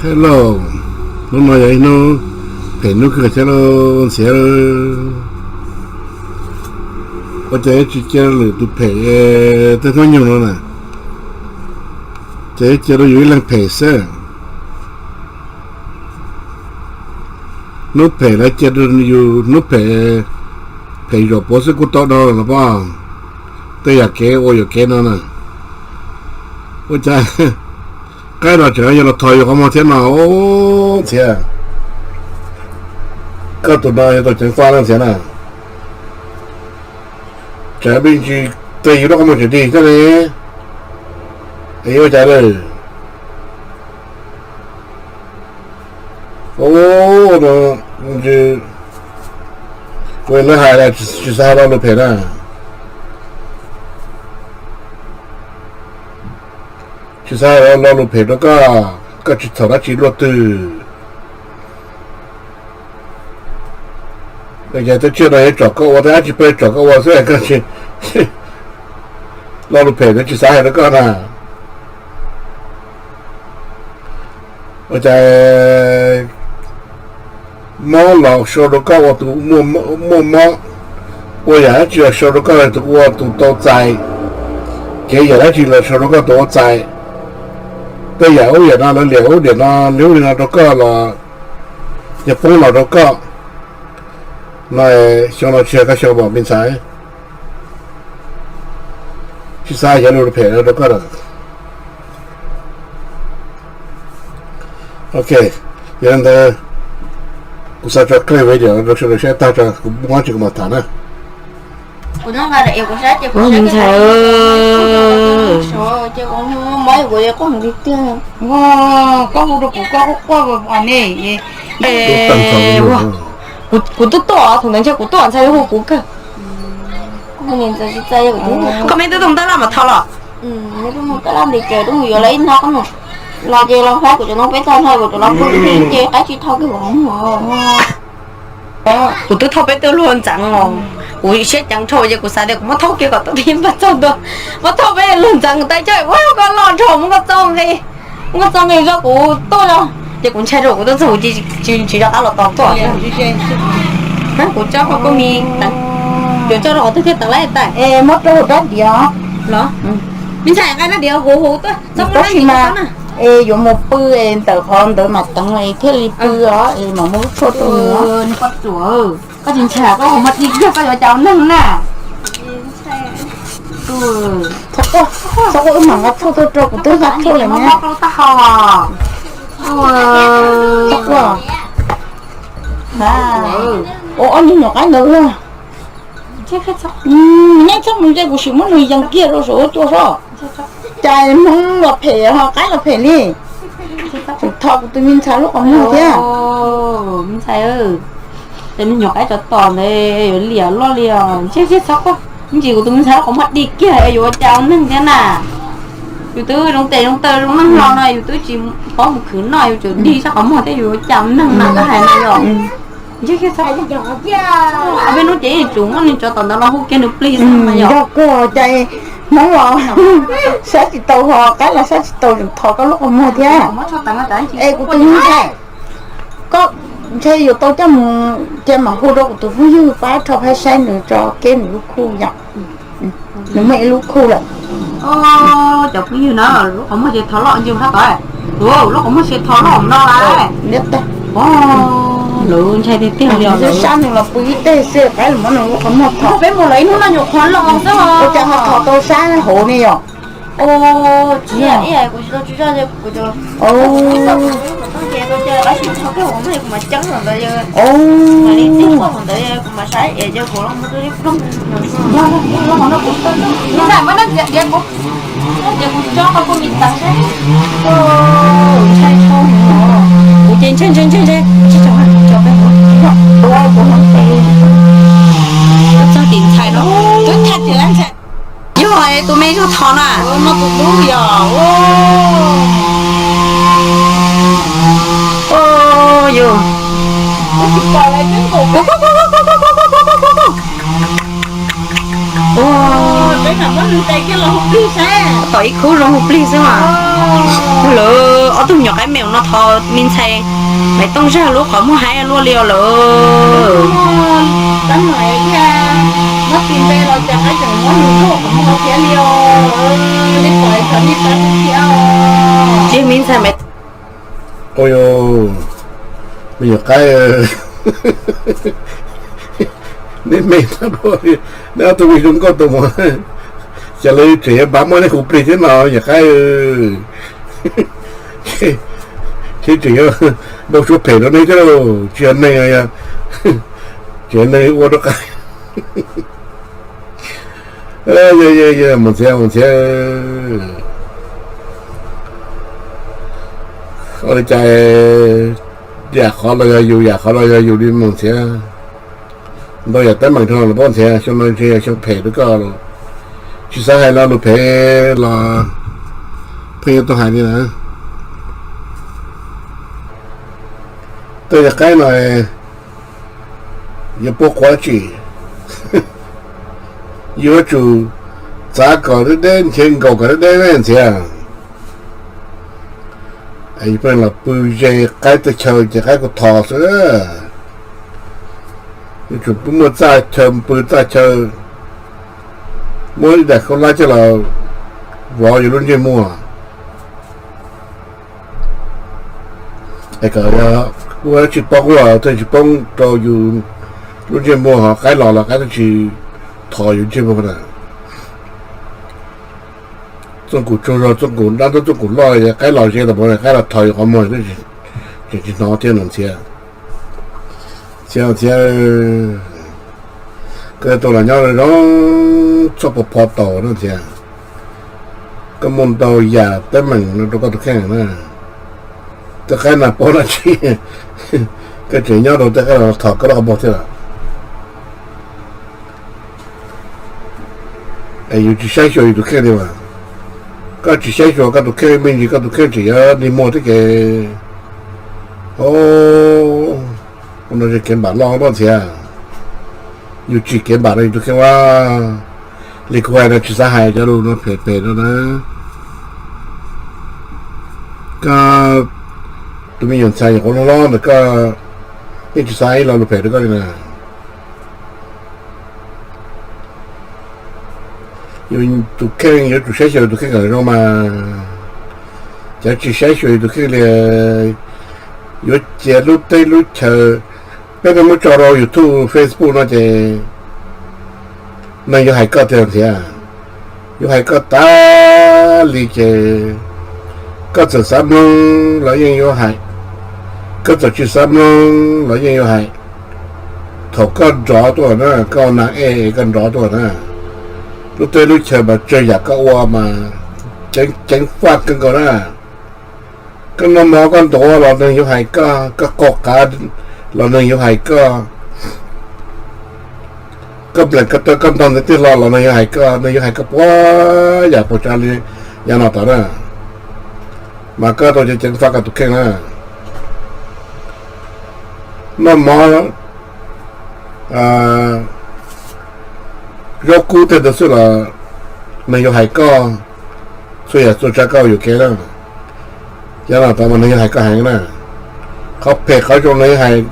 Hello, hnub no yog ib hnub phem hnub kawg thiab lauj Ntxhiav. Ua cas yuav tsis cia lwm tus phem tej hnub nyoog no na? Ces yuav cia rau yus ib leeg phem xwb. Hnub phem lawv cia rau yus, hnub phem, phem zaum puav xwb kuj tau dhau los pob. Tej yam kev ua yuam kev no na. Ua cas qaib no tseem yuav los thov yus qhov muag thiab no Ntxhiav. Koj tus no yog tau ceev faj na Ntxhiav na. Tseem me ntsis txog yus lub qhov muag tseem dig thiab ne. Es yuav ua cas lawm? Ua no, kuv lawv hais tsis xav hais lo lus phem na. Tsis xav hais lo lus phem rau koj, koj tsis txhaum dab tsi luaj twg. Ces tej tsiaj no yuav tsom koj ua, tej dab tsi peb tsom koj ua xwb, koj tsis, lo lus phem no tsis xav hais rau koj na. Ua cas mob los sau rau koj ua tus muaj mob, ua yam dab tsi los sau rau koj tus ua tus tau txais, kev yam dab tsi los sau rau koj tus ua txais. Tej yam ub yam no lawv liam ub liam no li ub li no rau koj los yog poob los rau koj no, xyoo no tsis yog koj xyoo pom me ntxhais. Tsis xav hais lo lus phem no rau koj lawm. Ok, yog li ntawd kuv xav tso clip video rau sawv daws saib tag tso, kuv muab tsis kuv mam tham na. Ua me ntxhais, koj hu rau kuv koj quaj quaj ne. Kuv twb tuaj thaum ntawd ntshe kuv tuaj ntxhais hu kuv kawg. Koj me twb tuaj ntawm laj mas thau los. Los ces los faib kuv cov noob peb tag no kuv cov los pw ces qaib tsis thau kiag kuv qhov muag. Kuv twb thauj peb tug luag ntxeev os. Kuv siab ceev dhau ces kuv xav tias kuv muab thauj kiag kom tau thiab npaj txog ntua. Muab thauj peb luag ntxeev tais coj ua koj loj dhau muab koj txoj nqi, muab koj txoj nqi rau kuv tuaj los ces kuv ntshai rau kuv tuaj txog kuv tsis rov qab los tos koj. Kuv tso koj koj me teev, yuav tso rau qhov twg thiaj teev laib tais? Muab rau hauv rab diav los. Me ntxhais, nqa rab diav huv huv tuaj. Tab sis mas es yuav mus pw es ntawm qhov ntawd mas teev es thiaj li pw os, es mam muab lub tshuaj rau nws. Koj tsuas, koj tsis ntshai koj hu muaj dib kiag koj yuav cas ua neeg na. Txhob quaj, txhob quaj, wb mam nqa tshuaj tuaj rau, kuv twb nqa tshuaj lawm na. Txhob quaj. Ua ob niag nyuam qaib ntawd los. Neb txhob mus ntsej, kuv sim muab nws yees kiag rau saum huab cua soj. Cas Hmoob los phem ho qaib los phem li. Tseem thov kuv tus me ntxhais lub qhov muag thiab. Me ntxhais, cov me nyuam qaib tsov tom ntawd yuav liam loj li os. Ntshe siab txhob quaj, ntsis kuv tus me ntxhais lub qhov muag dig kiag es yuav ua cas ua neeg thiab na. Yus twb zoo tes zoo taw zoo neeg hlo no yus twb tsis paub mus khwv noj, yus tseem dig sab qhov muag thiab yus ua cas ua neeg na, koj hais no yog. Ntshe siab txhob quaj, peb hnub ces yeej tsum muab nws tsov tom ntawd los hu kiag nws plig xwb mas yog. Yog kawg, cas Hmoob los saib tsis taus ho qaib los saib tsis taus, thov koj lub qhov muag thiab. Es kuv tus me ntxhais, koj ntshe yuav tau coj mus cia mam hu rau kuv tus phooj ywg pab rho pab saib nws tso keb nws lub khuj yom. Nws muaj ib lub khuj lawm. Cov phooj ywg na, lub qhov muag ces thov loj ncig sab tod. Lub qhov muag ces thov loj no lawm. Lawv ntshai tiag tiag li os. Sab nws los pw ib teg xwb, qaib los muab nws lub qhov muag thov. Peb mus lawm ib hnub no nyuam qhuav los xwb. Ua cas ho thov tau sab hauv ne yom? Tsis, kuv tsis tau tsis zoj, kuv Kuv ces ntshai ntshai ntshai ntshai, tsis tso, tso peb kuv, kuv txog tim ntxhais no, twb thaj tim lab ntxhais. Yog tus me zog thov na, no tus dub yog. Yog. Peb mam muab nws tes kiag los hu plig saib. Thov ib khub zoo hu plig xwb mas. Lawv ob tug nyuam qaib meem no thov me ntxhais Maiv Tooj zaj lub qhov muag haib luaj li os lawm. Ces me ntxhais Maiv, me nyuam qaib, neb me tag dua li, neb ob tug me zoo nkauj tau mus, cas lawv tseem yuav npaj muab neb hu plig thiab no nyuam qaib. Thiab tseem yuav npau suav phem rau neb thiab lauj, tsis yog neeg, tseem yog neeg ua rau qaib. Mus Ntxhiav, mus Ntxhiav. Ua li cas yam qhov los yog yus, yam qhov los yog yus li mus Ntxhiav. Ntau yam teeb meem rau los paub Ntxhiav, xyoo no ntshe yog xyoo phem rau koj los tsis xav hais lo lus phem los pheej yuav tau hais li na. Tej yam qaib no yuav pub quav tsim, yuav tsum txav kom deb deb, nrhiav nkaus kom deb deb Ntxhiav. Pheej los pw ze qaib tej chaw ces qaib kuj thov xwb. Yuav tsum pw muaj txaj chaw, pw txaj chaw, muab ib daim khaub hlab coj los vov yus lub ntsej muag. Ua tsis poob los tej tsis poob rau yus lub ntsej muag, ho qaib los los qaib twb tsis thov yus ntsej muag na. Txooj kum tsaug zog, txooj kum dab ntub, txooj kum loj, qaib los ze tau, qaib los thov yus qhov muag, tseem tsis hnov thiab no Ntxhiav. Ntxhiav, Ntxhiav, koj tau los nyob zoo txhob pov pho tau no Ntxhiav. Koj muaj ntau yam teeb meem no rau koj tus kheej na. Tej qaib no paub dab tsi, koj tseem nyob rau tej qaib los thov koj lub qhov muag thiab los. Es yus tsis saib xyuas yus tus kheej li mas, koj tsis saib xyuas koj tus kheej me ntsis koj tus kheej tseem yuav dig muag thiab ces, o, ua no kev npam loj Ntxhiav. Yus tsim kev npam rau yus tus kheej ua li kuv hais no, tsis xav hais cov lus no phem phem no na. Koj tus me nyuam ntxhais nyuam qhuav hlob hlob ntawm koj yeej tsis xav ib lo lus phem rau koj li na. Yus tus kheej yuav tsum saib xyuas yus tus kheej kom zoo mas, cov tsis saib xyuas yus tus kheej li yuav cia lub teb lub chaw, peb muab tso rau YouTube, Facebook no ces neeg yuav hais koj tiag Ntxhiav. Yuav hais koj tas li ces koj txawm xav mloog los yeej yuav hais, koj txawm tsis xav mloog los yeej yuav hais. Thaum koj nrov tuaj na, koj ua nas ej koj nrov tuaj na, lub teb lub chaw mas tsawg yam koj ua mas ceev faj kawg nkaus na. Koj noj mov koj ntuav los neeg yuav hais koj, koj qaug qav los neeg yuav hais koj, koj nplees koj taw koj ntog ntawd tiag hlo los neeg yuav hais koj, neeg yuav hais koj puag yam puas tsav li yav no tod na. Mas koj tau ceev faj koj tus kheej na. Noj mov zaub kub tej ntawd xwb los neeg yuav hais koj, txhua yam txhua tsav koj yuam kev na. Yav no tod mas neeg yuav hais koj heev na. Qhov phem qhov zoo neeg yuav hais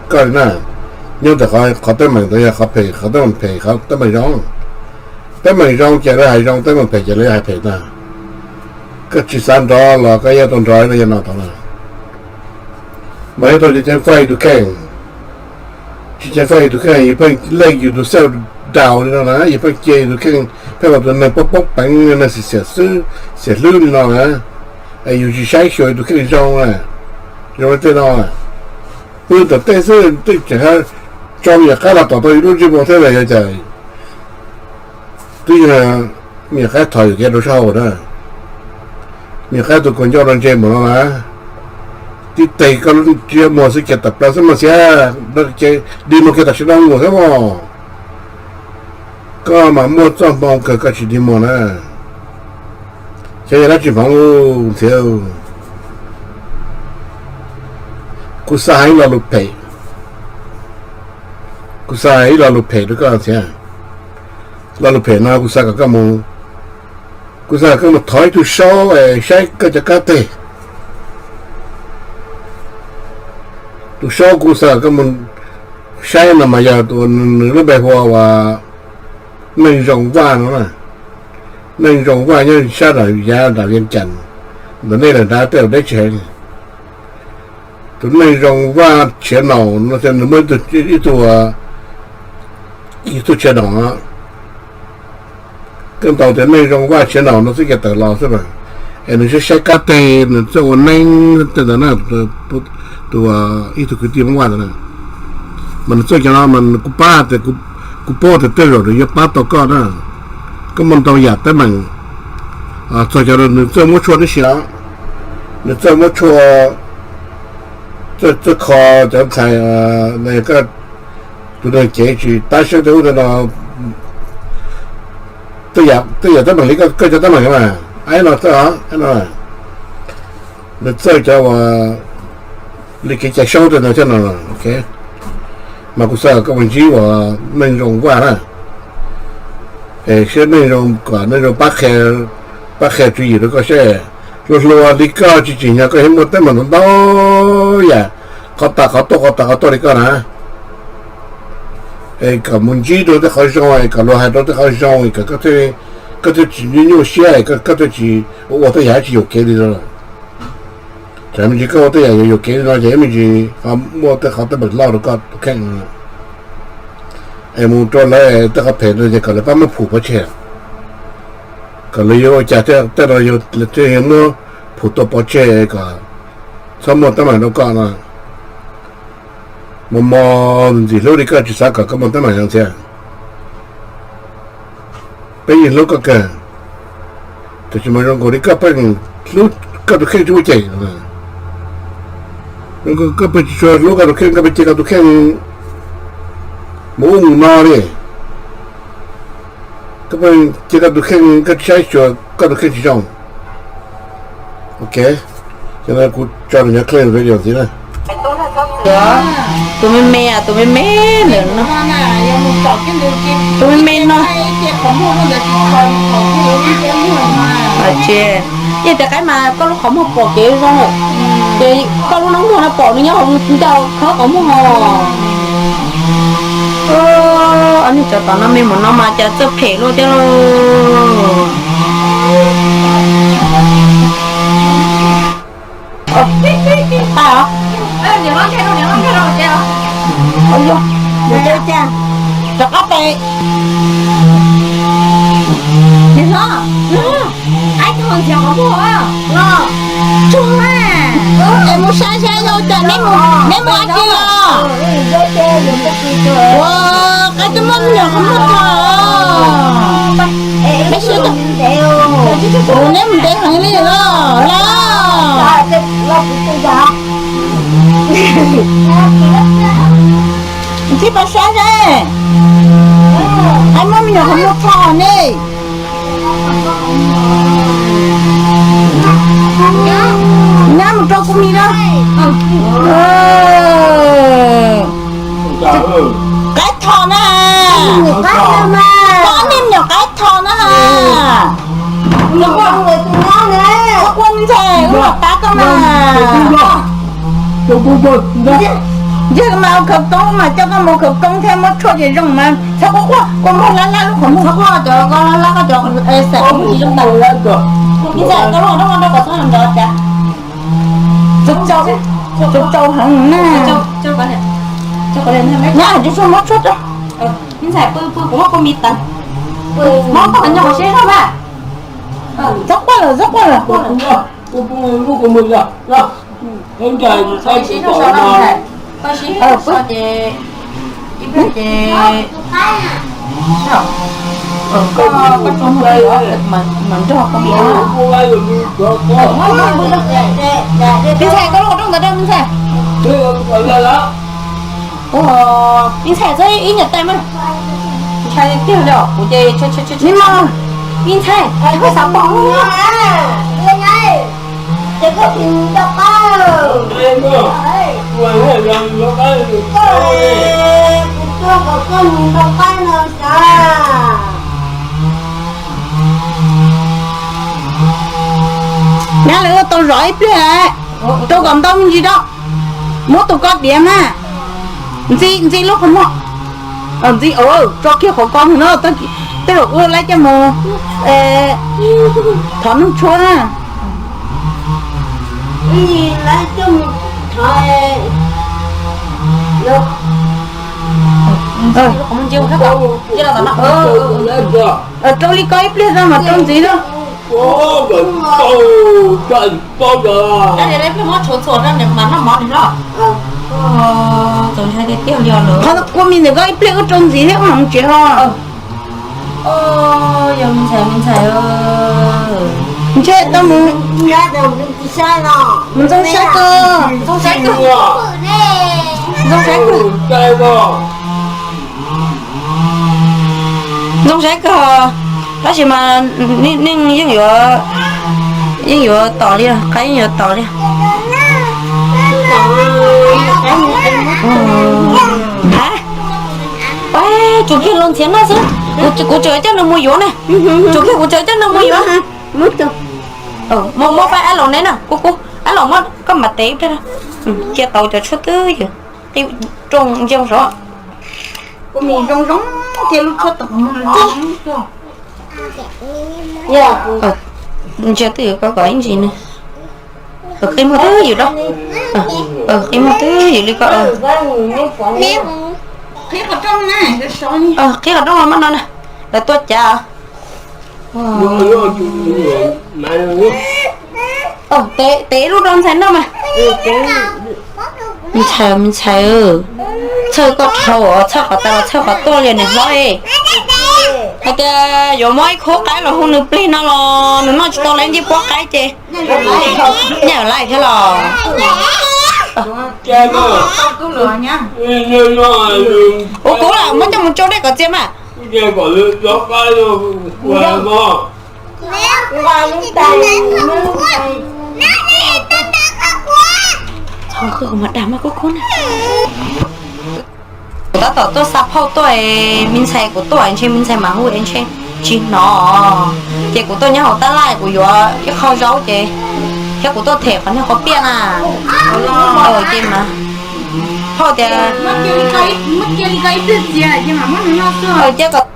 koj li na. Nyob ntawm qhov teeb meem ntawd yog qhov phem qhov teeb meem phem, qhov teeb meem zoo, teeb meem zoo ces lawv hais zoo, teeb meem phem ces lawv hais phem ntag. Koj tsis xav nrov los koj yeej tau nrov yav no tod na. Mas yog tau ceev faj yus tus kheej, tsis ceev faj yus tus kheej yus pheej leej yus tus self doubt li no na, yus pheej cia yus tus kheej pheej ua tus neeg poob poob peev, neeg xiam xiam xwb, xiam hlwb li no na. Es yus tsis saib xyuas yus tus kheej zoo, zoo li tej no, pw tom tej xwb twb tseem tso me nyuam qaib los tom tau yus lub ntsej muag thiab los yog cas. Twb yog me nyuam qaib thov yus kev rau sab hauv na. Me nyuam qaib tus kaus ncauj no ntse npaum no na, tib teg koj lub ntsej muag xwb kiag tawm plaws xwb mas Ntxhiav, dig muag kiag tam sim no mus thiab mog. Koj mas muaj txoj hmoo kawg koj tsis dig muag na. Xyov yog dab tsi hmoov Ntxhiav. Kuv xav hais ib lo lus phem, kuv xav hais ib lo lus phem rau koj Ntxhiav. Lo lus phem no kuv xav kom koj mus Kuv xav kom koj mus thov ib tug saub saib koj cov kab teg. Tus saub kuv xav kom koj mus saib no mas yog tus, nws lub npe hu ua Neej Zoo Vaj no na. Neej Zoo Vaj nyob sab nram yav nram Vias Cas, ntawm nej lawm nrad tej lawm deb tsis heev. Tus Neej Zoo Vaj Tshiav Naum no nws muaj ib tug, ib tug tshiav naum. Koj ntaus tias Neej Zoo Vaj Tshiav Naum no xwb ces tawm los xwb mas. Es nws saib saib kab teg, nws txawj ua neeb tej ntawd na. Tus, ib tug kwv tij Hmoob Vaj ntawd na, mas nws txawj cov no mas kuv pab tias, kuv paub tias tej zaum nws yuav pab tau koj na. Koj muaj ntau yam teeb meem txog cov, nws txawj muab tshuaj tib si os. Nws txawj muab tshuaj, txawj kho cov ntxhais, tus neeg cev tsis tab siab tej ub tej no. Tej yam teeb meem li koj cov teeb meem mas, no, nws txawj cov uas li kev cai saub tej no thiab no. Mas kuv xav kom koj mus ntsib uas Neej Zoo Vaj na, es saib Neej Zoo, kom Neej Zoo pab qhia tswv yim rau koj seb. Hluas hluas li koj tsis tsim nyog koj yuav muaj teeb meem ntau ntau yam, qhov tas qhov tuaj qhov tas qhov tuaj li koj na. Es kom mus ntsib rau tej qhov zoo, es kom luag hais rau tej qhov zoo, es kom koj thiaj tsis nyuaj nyuaj siab, es koj thiaj tsis ua tej yam tsis yuam kev li no. Tsam me ntsis koj ua tej yam yuam yuam kev li no ces me ntsis ho muaj tej qhov teeb meem loj rau koj tus kheej. Es mus rau lawv tej qhov phem no ces kom lawv pab muab phum pov tseg, kom lawv yuav ua cas thiaj, tej no lawv thiaj yuav muab phum tua pov tseg kom txhob muaj teeb meem rau koj no. Mos mos ntxim hlub li koj tsis xav kom koj muaj teeb meem no thiab. Peb yeej hlub koj kawg, tiam sis mas zoo nkaus li koj pheej hlub koj tus kheej tsis muaj cem. Koj pheej tsis tshua hlub koj tus kheej, koj pheej cia koj tus kheej mus ub mus no li. Koj pheej cia koj tus kheej, koj tsis saib xyuas koj tus kheej tsis zoo. Ok, ces no kuv tso rau nyob clip video ntxiv na. Tus me me, tus me me ntawm no, tus me me no. Ces, yeej tias qaib mas koj lub qhov muag pom kev zoo lawm, ces koj lub noob muag no pom nws nyob hauv ncauj khawb qhov muag os. Cov tom no me nyuam no mas cas txawj phem luaj thiab lauj. Rov qab pem. Niam hlob, qaib tuaj nrhiav qhov muag los? Tsuag na. Es mus saib saib yog cas neb mus, neb mus dab tsi los? Ua, qaib twb muab me nyuam qhov muag tso. Peb sib, neb mus ntev heev li los los. Ntsib pab saib seb, qaib muab me nyuam qhov muag tso ne. Nyab mus rau kuv mi na. Qaib tho na. Koj niag me nyuam qaib tho na. Txhob quaj, me ntxhais, wb los pab koj mas. Ntshe mas ua khawv koob mas coj koj mus khawv koob thiab muab tshuaj ces zoo mas txhob quaj quaj, kua muag lab lab lub qhov muag. Txhob quaj, cov koj lab lab koj cov xaim qhov muag tsis zoo tas. Me ntxhais, koj lub qhov rooj rau kom txhob nrov cas. Tsau tsau heev na. Nyab, tsis tshua muab tshuaj rau. Me ntxhais, pw pw kuv muab kua mis teev. Muab koj qhov ncauj qhov siab zog mas. Txhob quaj lawm, txhob quaj lawm. Koj sib so so na, koj sib so ces ib pliag ces koj tso mus mam nrog koj mus. Me ntxhais, koj lub qhov rooj ntawd rau me ntxhais. Ua, me ntxhais txhob ib nyuag tais mas. Ntshai tiag li os, kuv ces me ntxhais, koj xav pom lub. Ces koj tsis nco qab. Koj, kuv tuaj kom koj mus nrog qaib no sav. Zov ib pliag, rau kom ntau me ntsis rau. Muab tus ko diav mas. Ntxi, ntxi lub qhov muag. Ntxi, tso kiag qhov ko ntag no, tej zaum kuv laib coj mus thov Nuj Tshuab na. Rau li ko ib pliag rau mas rau ntxiv na. Qhov kua mis ntawm ko ib pliag wb rau ntxiv thiab wb mam mus tsev ho. Ntshe tau mus, mus ntxoo saib kawg. Ntxoo saib kawg. Ntxoo saib kawg, tab sis mas neeg yeej yuav, yeej yuav tom li, qaib yeej yuav tom li. A, tsuas kiag los ntxhiav noj xwb. Kuv tseem coj nws mus yuav na. Tsuas kiag kuv tseem coj nws mus yuav. Muab, muab pab ab laus neb na, kuv, kuv ab laus muab koj mam tev ib pliag. Cia tau cov tshuaj twb ywm, qi rooj ntsia saud. Kuv mus zoo zoo thiab lub tshuaj tom. Ntsia twj ywm koj kom ib ntsis na. Qhib muag twj ywm rau. Qhib muag twj ywm li ko. Qhib qhov rooj los mas no na. Lawv tuaj cav. Tev lub rau ntxhais noj mas. Ntxhais, me ntxhais, txhawj koj dhau, txhawj qhov tas los txhawj qhov tuaj li niam hlob. Hais tias yuav muab ib khub qaib los hu nws plig no los nws noj tsis tau lawv ncej puab qaib ces nyiam lawm thiab los. Ua kuv lam muab coj mus tsau dej kom txias mas. Kuv dag mas kub kub na. Kuv tab tom tuaj xa phauj tuaj, me ntxhais kuv tuaj ntshe me ntxhais mas hu ntshe tsis hnov. Ces kuv tuaj nyob hauv tab laj kuv yuav ib qho zaub ces thiab kuv tuaj them qhov niag qhov piaj na. Ces mas phauj tias, ces kom